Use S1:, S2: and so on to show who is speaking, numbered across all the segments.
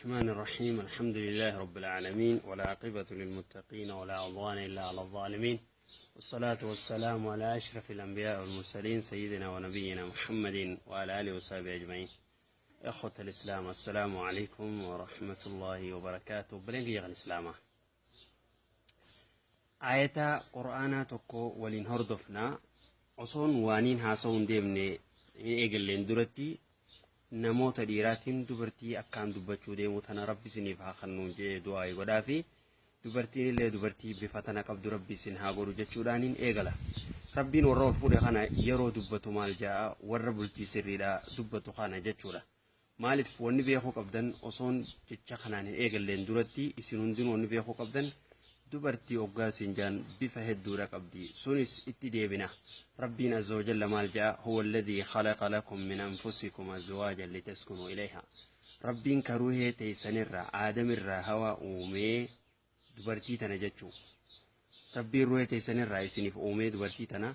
S1: الرحمن الرحيم. الحمد لله رب العالمين، والعاقبة للمتقين، ولا عدوان إلا على الظالمين، والصلاة والسلام على أشرف الأنبياء والمرسلين، سيدنا ونبينا محمد وعلى آله وصحبه أجمعين. إخوة الإسلام، السلام عليكم ورحمة الله وبركاته. بلنجي الإسلام آية قرآن تكو ولين هردفنا osoon waaniin haasa'uun deemne hin eegalleen duratti, namoota dhiiraatiin dubartii akkaan dubbachuu deemu tana Rabbi isiniif haa kennuun jee du'aa godhaa fi dubartiin illee dubartii bifa tana qabdu Rabbi isin haa godhu jechuudhaaniin eegala. Rabbiin warra ol fuudhe kana yeroo dubbatu maal ja'a? Warra bultii sirriidha dubbatu kana jechuudha. Maaliif wanni beekuu qabdan, osoon jecha kanaan hin eegalleen duratti, isin hundinuu wanni beekuu qabdan, dubartii hoggaa sinjaan bifa hedduudha qabdi. Sunis itti deebina. Rabbiin azza wajalla maal ja'a? Huwa alladhii khalaqa lakum min anfusikum azwaajan litaskunuu ilayha. Rabbiin karuhee teeysanirraa, Aadamirraa hawaa uumee dubartii tana jechuu. Rabbiin ruhee teeysanirraa isiniif uumee dubartii tana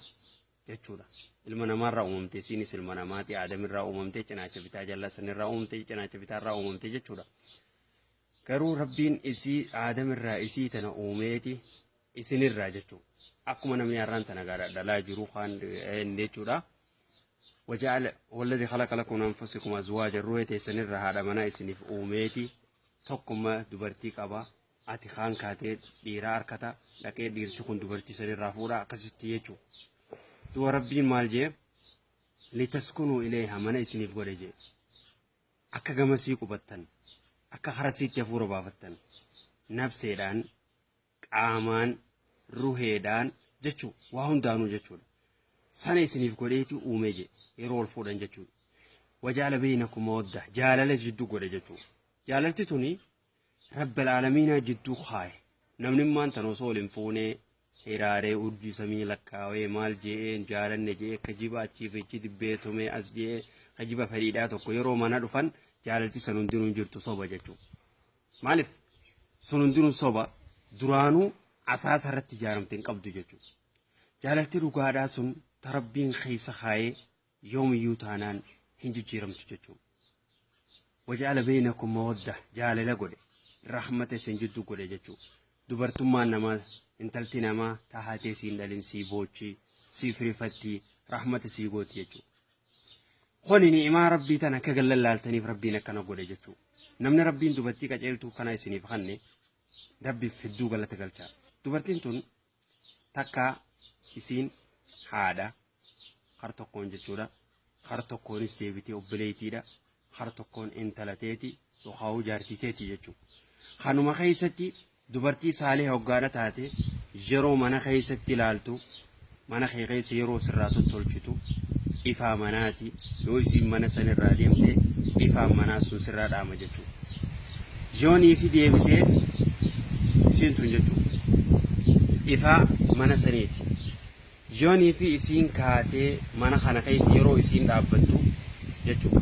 S1: jechuudha. Ilma namaarraa uumamte, isiinis ilma namaati. Aadamirraa uumamte, cinaacha bitaa jala sanirraa uumamte, cinaacha bitaarraa uumamte jechuudha. Garuu Rabbiin isii Aadamirraa isii tana uumeeti isinirraa jechuudha. Akkuma namni har'aan tana gaadha dhalaa jiru kaan jechuudha. وجعل والذي خلق لكم من أنفسكم أزواجا، ruhee teessanirraa haadha manaa isiniif uumeeti. Tokkuma dubartii qaba. Ati kaan kaatee dhiiraa harkata dhaqee, dhiirti kun dubartii sanirraa fuudha, akkasitti jechuudha. Du'a Rabbiin maal jee? Litaskunuu ilayha, mana isiniif godhe jee. Akka gamasii qubattan, akka harasiitti hafuura baafattan, nafseedhaan, qaamaan, ruheedhaan jechuu, waa hundaanuu jechuudha. Sana isiniif godheeti uumee jee yeroo ol fuudhan jechuudha. وجعل بينكم مودة, jaalala jidduu godhe jechuudha. Jaalalti tuni Rabbal Aalamiinaa jidduu kaaye. Namni maan tan osoo wal hin fuunee hiraaree, urjii samii lakkaawee, maal je'een jaalanne je'ee, kajiba achiif achi dibbee tumee as je'ee, kajiba fedhiidhaa tokko, yeroo mana dhufan jaalalti san hundinuu hin jirtu, soba jechuudha. Maaliif sun hundinuu soba? Duraanuu asaasa irratti ijaaramte hin qabdu jechuudha. Jaalalti dhugaadhaa sun tarabbiin keessa kaayee yoomiyyuu taanaan hin jijjiiramtu jechuudha. وجعل بينكم مودة, jaalala godhe, rahmata isin jidduu godhe jechuudha. Dubartummaan namaa, intalti namaa tahatee siin dhalin sii boochi, sii firifatti, rahmata sii gooti jechuudha. Kuni ni'imaa Rabbii tana akka gallallaaltaniif Rabbiin akkana godhe jechuudha. Namni Rabbiin dubartii qaceeltuu kana isiniif kanne, Rabbiif hedduu galata galchaa. Dubartiin tun takka isiin haadha har tokkoon jechuudha. Har tokkoonis deebitee obboleettiidha. Har tokkoon intala teeti yookaan jaartii teeti jechuudha. Kanuma keessatti dubartii saalee hoggaadha taate, yeroo mana keessatti ilaaltu, mana kee keessa yeroo sirraa tottolchitu ifaa manaati. Yoo isiin mana sanirraa deemte, ifaan manaa sun sirraa dhaama jechuudha. Yoonii fi deebitee isiin tun jechuudha. Ifaa mana saniiti. Yoonii fi isiin kaatee mana kana keessa yeroo isiin dhaabbattu jechuudha.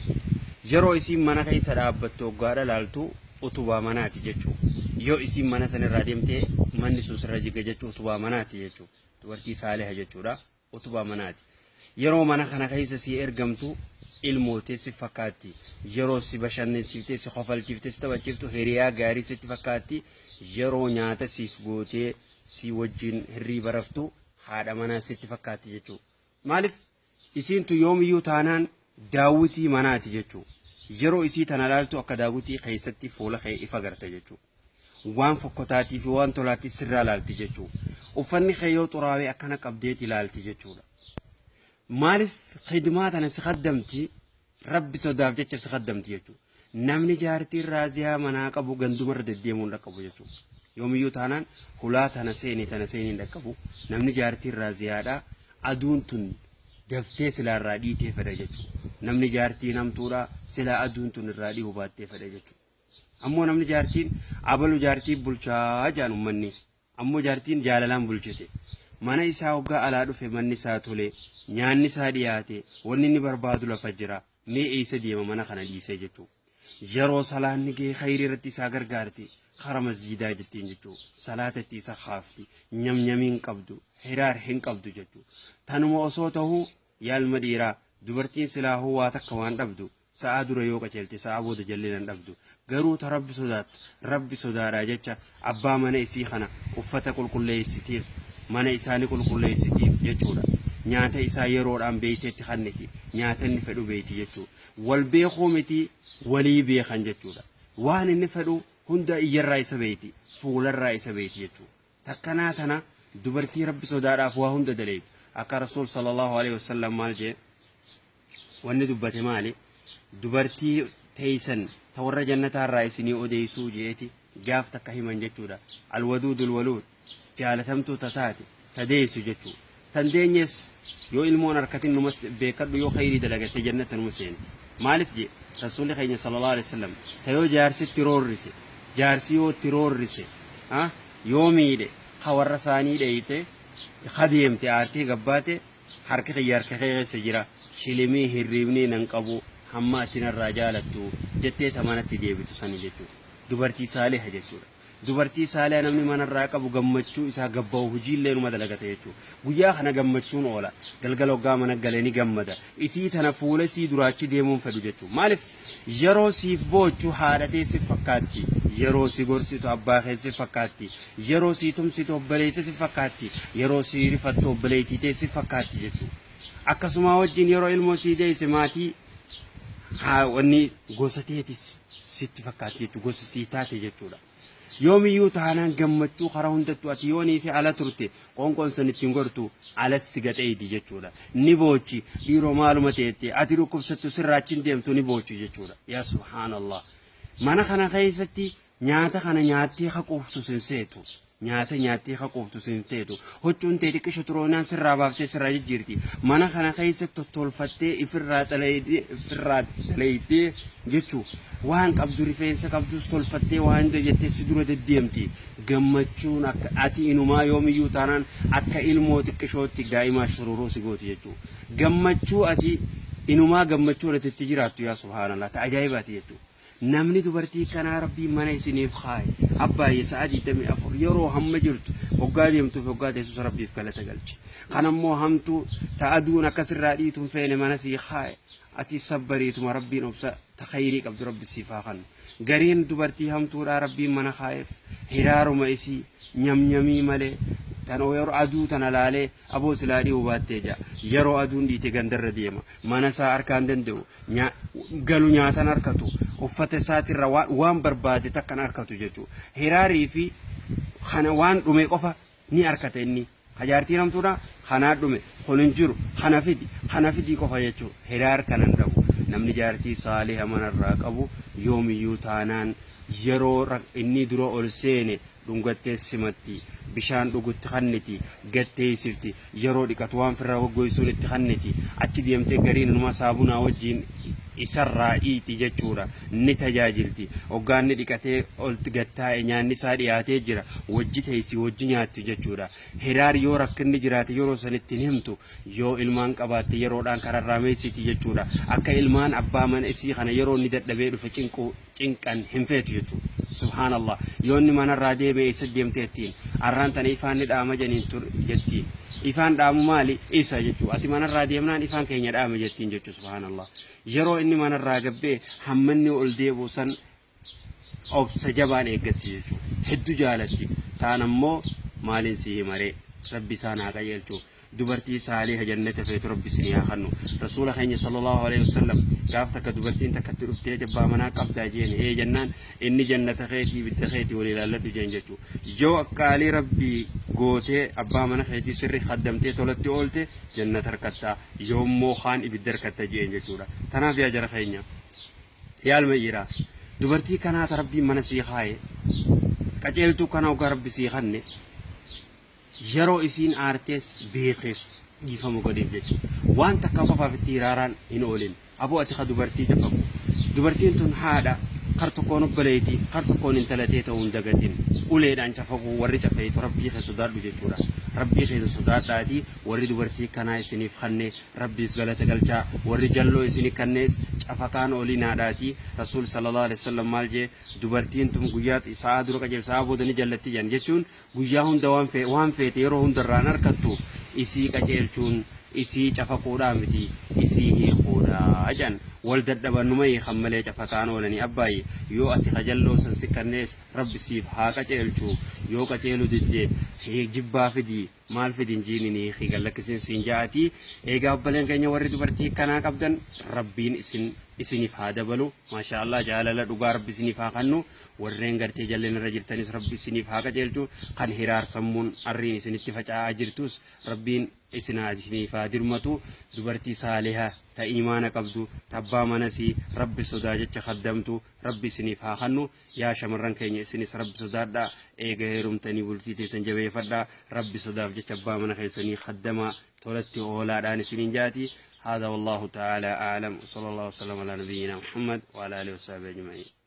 S1: Yeroo isiin mana keessa dhaabbattu hoggaadha laaltu, utubaa manaati jechuudha. Yoo isiin mana sanirraa deemtee, manni sun sirra jiga jechuudha, utubaa manaati jechuudha. Dubartii saaliha jechuudha. Utubaa manaati. Yeroo mana kana keessa si ergamtu ilmootee si fakkaatti. Yeroo si bashannansiiftee, si kofalchiiftee, si taphachiiftu hiriyaa gaarii sitti fakkaatti. Yeroo nyaata siif gootee si wajjin hirriiba raftu haadha manaa sitti fakkaatti jechuudha. Maaliif isiintu yoomiyyuu taanaan daawwitii manaati jechuudha. Yeroo isii tana laaltu akka daawwitii keessatti fuula kee ifa garta jechuudha. Waan fokkotaatii fi waan tolaatti sirraa laalti jechuudha. Uffanni kee yoo xuraawee akkana qabdeeti ilaalti jechuudha. Maaliif khidmaa tana si kaddamti? Rabbi sodaaf jecha si kaddamti jechuudha. Namni jaartiin raaziyaa manaa qabu gandumarra deddeemuu hin dhaqqabu jechuudha. Yoomiyyuu taanaan hulaa tana seenii tana seenii hin dhaqqabu. Namni jaartiin raaziyaadha aduun tun daftee silaarraa dhiitee fedha jechuudha. Namni jaartiin hamtuudha silaa aduun tun irraa dhihuu baattee fedha jechuudha. Ammoo namni jaartiin abalu jaartii bulchaa jaan ummanni. Ammoo jaartiin jaalalaan bulchite. Mana isaa hoggaa alaa dhufe, manni isaa tole, nyaanni isaa dhiyaate, wanni inni barbaadu lafa jira. Mee eessa deema mana kana dhiisee jechuudha. Yeroo salaanni gahee khayrii irratti isaa gargaarti. Kara masjiidaa jettiin jechuudha. Salaata itti isa kaafti. Nyamnyamii hin qabdu. Hiraar hin qabdu jechuudha. Tanuma osoo ta'uu, yaa ilma dhiiraa, dubartiin silaahuu waa takka waan dhabdu Sa'aa dura yoo qaceelte sa'aa booda jallina hin dhabdu. Garuu ta Rabbi sodaattu Rabbi sodaadhaa jecha abbaa mana isii kana uffata qulqulleessitiif, mana isaa ni qulqulleessitiif jechuudha. Nyaata isaa yeroodhaan beeytee itti kanniti. Nyaata inni fedhu beeyti jechuudha. Wal beekuu miti walii beekan jechuudha. Waan inni fedhu hunda iyyarraa isa beeyti, fuularraa isa beeyti jechuudha. Takkanaa tana dubartii Rabbi sodaadhaaf waa hunda daleeydu. Akka Rasuul sallallahu alaihi wasallam maal jee wanni dubbate maali? Dubartii teeysan ta warra jannataa irraa isinii odeeysuu je'eeti gaaf takka himan jechuudha. Alwaduudul waluud jaalatamtuu ta taate ta deeysu jechuu. Tan deenyes yoo ilmoon arkatin numa beekadhu yoo kheyrii dalagatte jannata numa seenti. Maalif je Rasuulli keenya sallallahu alaihi wasallam ta yoo jaarsi itti roorrise jaarsi yoo itti roorrise ha yoo miidhe ka warra isaanii dheeyte ka deemte aartee gabbaate harki kiyya harka kee keessa jira shilimii hirriibnii nan qabu hamma ati narraa jaalattu jettee ta manatti deebitu sani jechuudha. Dubartii saaliha jechuudha. Dubartii saaliha namni manarraa qabu gammachuu isaa gabbahu hojiillee numa dalagata jechuudha. Guyyaa kana gammachuun oola. Galgala hoggaa mana gale ni gammada. Isii tana fuula isii duraachi deemuun fedhu jechuudha. Maaliif yeroo siif boochu haadha tee si fakkaatti. Yeroo si gorsitu abbaa kee si fakkaatti. Yeroo sii tumsitu obboleessa si fakkaatti. Yeroo sii rifattu obboleettii tee si fakkaatti jechuudha. Akkasumaa wajjin yeroo ilmoo sii deesse maatii haa wanni gosa teetis sitti fakkaatti jechuudha. Gosa sii taate jechuudha. Yoomiyyuu taanaan gammachuu karaa hundattuu ati yoonii fi ala turte qoonqoon san ittiin gortu alas si gaxeeydi jechuudha. Ni boochi dhiiroo maaluma teette ati dhukkubsattu sirraa achi hin deemtu ni boochi jechuudha. Yaa subhaanallah. Mana kana keessatti nyaata kana nyaattee haquuftu sin seetu. Nyaata nyaattee haquuftu sin seetu. Huccuun tee xiqqisho xuroonaan sirraa baaftee sirraa jijjiirti. Mana kana keessa tottolfattee ifirraa daleeytee jechuu waan qabdu rifeensa qabdus tolfattee waan hunda jettee si dura deddeemti. Gammachuun akka ati inumaa yoomiyyuu taanaan akka ilmoo xiqqishootti daa'imaa shururuu si gooti jechuu. Gammachuu ati inumaa gammachuun ati itti jiraattu yaa subhaanallah ta ajaa'ibaati jechuu. Namni dubartii kanaa Rabbiin mana isiniif kaaye abbaayye sa'a 24 yeroo hamma jirtu hoggaa deemtuuf hoggaa teessus Rabbiif galata galchi. Kanammoo hamtuu ta aduun akka sirraa dhiitu hin feene mana sii kaaye ati sabbariituma Rabbiin obsa ta khayrii qabdu Rabbi siif haa kannu. Gariin dubartii hamtuudhaa Rabbiin mana kaayeef hiraaruma isii nyamnyamii malee tan yeroo aduu tana laalee aboo silaa dhiyuu baattee ja'a. Yeroo aduun dhiite gandarra deema. Mana isaa harkaan danda'u. Galu nyaatan harkatu. Uffata isaatirra waan barbaade takkan harkatu jechuudha. Hiraarii fi kana waan dhume qofa ni harkata inni. Hajaartiin hamtuudha kanaa dhume kun hin jiru kana fidi kana fidii qofa jechuudha. Hiraar kanan dhabu. Namni jaartii saaliha manarraa qabu yoomiyyuu taanaan yeroo inni dura ol seene dhungattee simatti, bishaan dhugu itti kanniti, gad teessifti, yeroo dhiqatu waan firraa goggoysuun itti kanniti, achi deemtee gariin inuma saabunaa wajjiin isarraa dhiiyxi jechuudha, ni tajaajilti, hoggaa inni dhiqatee ol gad taa'e nyaanni isaa dhiyaatee jira, wajji teessi, wajji nyaatti jechuudha. Hiraar yoo rakkinni jiraate yeroo san itti hin himtu, yoo ilmaan qabaatte yeroodhaan kararraa meeysiti jechuudha. Akka ilmaan abbaa mana isii kana yeroo inni dadhabee dhufe cinqu cinqan hin feetu jechuudha. Subhaanallah. Yoo inni manarraa deeme eessa deemte jettiin. Arraan tana ifaan ni dhaama janiin tur jettiin. Ifaan dhaamu maali? Isa jechuudha. Ati manarraa deemnaan ifaan keenya dhaame jettiin jechuudha. Subhaanallah. Yeroo inni manarraa gabbee hamma inni ol deebi'u san obsa jabaan eeggatti jechuudha. Hedduu jaalatti. Taan ammoo maaliin si himaree? Rabbi isaan haa qajeelchu. Dubartii saaliha jannata feetu Rabbi isinii haa kannu. Rasuula keenya sallallahu alaihi wasallam gaaf takka dubartiin takka itti dhuftee abbaa manaa qabdaa jeen ee jennaan inni jannata keetii ibidda keetii wal ilaalladhu jeen jechuu. Yoo qaalii Rabbii gootee abbaa mana keetii sirri kaddamtee tolatti oolte jannata harkatta yoommoo kaan ibidda harkatta jeen jechuudha. Tanaaf yaa jara keenya yaa ilma dhiiraa dubartii kanaa ta Rabbiin mana sii kaaye qaceeltuu kana hoggaa Rabbi sii kanne Yeroo isiin aartees beekeef dhiifama godhiif jechuudha. Waan takka qofaaf itti hiraaraan hin oolin. Aboo ati ka dubartii dafaqu. Dubartiin tun haadha, kar tokkoon obboleeyti, kar tokkoon intala tee ta'uu hin dagatin. Uleedhaan cafaquu warri cafeeytu Rabbii kee sodaadhu jechuudha. Rabbii keessan sodaadhaatii warri dubartii kanaa isiniif kanne Rabbiif galata galchaa. Warri jalloo isini kannees cafaqaan oolinaadhaatii Rasuul sallallahu alaihi wasallam maal jee dubartiin tun guyyaa sa'aa dura qajeelti sa'aa booda ni jallatti jedhan jechuun guyyaa hunda waan feete yeroo hunda irraa hin arkattu isii qaceelchuun Isii cafaquudhaa miti, isii hiikuudha jedhan. Wal dadhaban numa hiikan malee cafaqaan oolanii. Abbaayye, yoo ati kajalloo san si kannees Rabbi siif haa qaceelchu. Yoo qaceelu didde, jibbaa fidi, maal fidi hin jiinin, hiikii gad lakkisiin siin ja'atii. Eegaa obboleen keenya warri dubartii akkanaa qabdan, Rabbiin isin isiniif haa dabalu. Maashaa Allah, jaalala dhugaa Rabbi isiniif haa kannu. Warreen gartee jalleen irra jirtanis Rabbi isiniif haa qaceelchu. Kan hiraar sammuun arriin isinitti faca'aa jirtus Rabbiin isiniif haa dirmatu. Dubartii saaliha ta iimaana qabdu, ta abbaa manasii Rabbi sodaa jecha kaddamtu Rabbi isiniif haa kannu. Yaa shamarran keenya, isinis Rabbi sodaadhaa. Eega heerumtanii bultii teessan jabeeffadhaa. Rabbi sodaaf jecha abbaa mana keessanii kaddamaa, tolatti oolaadhaan isiniin jaati. هذا والله تعالى أعلم، وصلى الله وسلم على نبينا محمد وعلى آله وصحبه أجمعين.